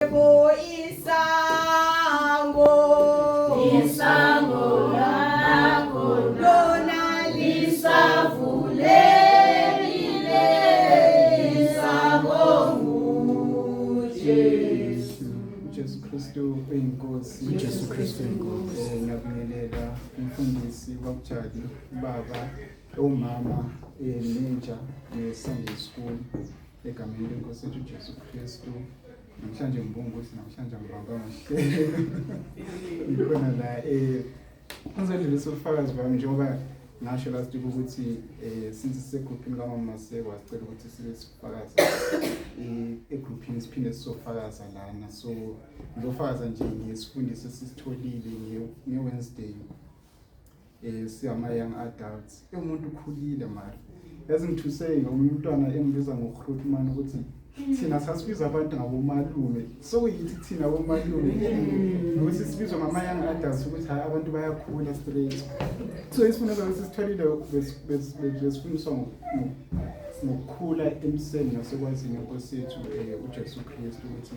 Yebo isango, Isango lakho lona lisavulekile, isango nguJesu. uJesu Kristu uyinkosi. uJesu Kristu uyinkosi. Ngiyabingelela umfundisi wakuJali, ubaba, umama, nentsha ye-Sunday School egameni lenkosi yethu uJesu Kristu. Namhlanje ngibonga ukuthi namhlanje angibambanga uhlelo. Ngikhona la ngizodlulisa ubufakazi bami njengoba ngasho last week ukuthi since sisegruphini kaMama Maseko wasicela ukuthi sibe sifakaza egruphini, siphinde sizofakaza lana. So ngizofakaza nje ngesifundiso esisitholile nge-Wednesday siyama young adults. Umuntu ukhulile mara yazi ngithuse ngomunye umntwana engibiza ngoGrootman ukuthi thina sasibiza abantu ngabomalume, sokuyithi thina bomalume nokuthi sibizwa ngama-young adults, ukuthi hhayi, abantu bayakhula straight. So isifundo sesitholile besifundiswa ngokukhula emseni nasekwazini inkosi yethu uJesu Kristu, ukuthi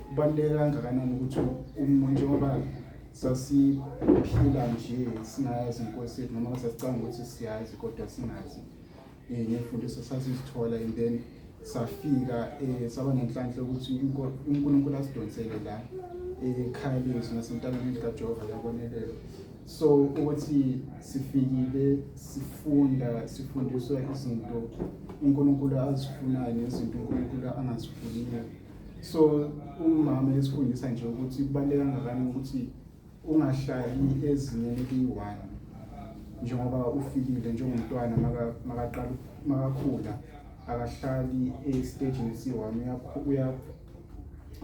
kubaluleke kangakanani ukuthi umuntu, njengoba sasiphila nje singayazi inkosi yethu noma sasicabanga ukuthi siyazi kodwa singazi ngemfundiso sasizithola, and then safika saba nenhlanhla ukuthi uNkulunkulu asidonsele la ekhaya lethu nasentabeni likaJehova yabonelela. So ukuthi sifikile sifunda, sifundiswa izinto uNkulunkulu azifunayo nezinto uNkulunkulu angazifuniyo. So umama esifundisa nje ukuthi kubaluleke kangakanani ukuthi ungahlali ezingeni eliyi-one njengoba ufikile njengomntwana, makaqala makakhula akahlali estagini esiyi-one.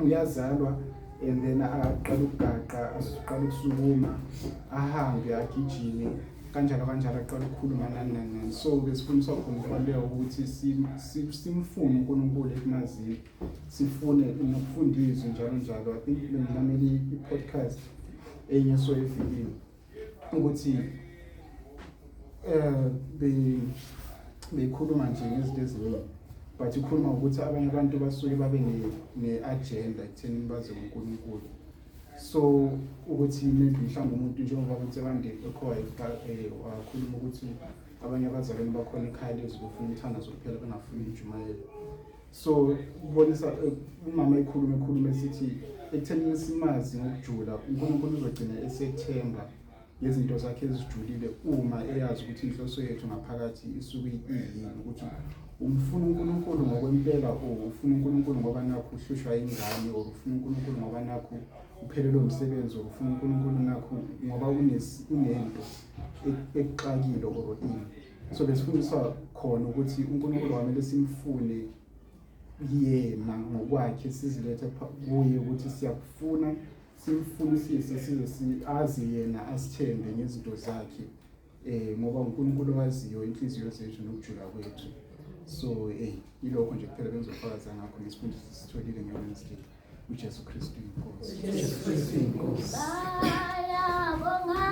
Uyazalwa and then aqala ukugaqa, aqala ukusukuma, ahambe, agijime, kanjalo kanjalo, aqala ukukhuluma, nani nani nani. So besifundiswa khona ukubaluleka ukuthi simfune uNkulunkulu ekumazini, sifune nokufunda izwi, njalo njalo. I think bengilamele i-podcast enye so efikile ukuthi bekhuluma nje ngezinto eziningi, but ikhuluma ukuthi abanye abantu basuke babe ne-agenda ekutheni baze kuNkulunkulu. So ukuthi maybe mhlawumbe umuntu, njengoba kuthi ekhoya wakhuluma ukuthi abanye abazalwane bakhona ekhaya lezwi befuna umthandazo kuphela, bengafuni intshumayelo. So kubonisa umama ekhuluma ekhuluma esithi ekuthenini simazi ngokujula uNkulunkulu, uzogcina esethemba ngezinto zakhe ezijulile uma eyazi ukuthi inhloso yethu ngaphakathi isuke iyini, ukuthi umfuna uNkulunkulu ngokwempela or ufuna uNkulunkulu ngoba nakho uhlushwa ingane, or ufuna uNkulunkulu ngoba nakho uphelelwe umsebenzi, or ufuna uNkulunkulu nakho ngoba unento ekuxakile or ini. So besifundiswa khona ukuthi uNkulunkulu kwamele simfune yena ngokwakhe, sizilethe kuye ukuthi siyakufuna, simfunisise size azi yena, asithembe ngezinto zakhe, ngoba uNkulunkulu waziyo inhliziyo zethu nokujula kwethu. So ilokho nje kuphela bengizofakaza ngakho ngesifundiso sitholile nge-Wednesday. uJesu Kristu inkosi. uJesu Kristu inkosi. Bayabonga.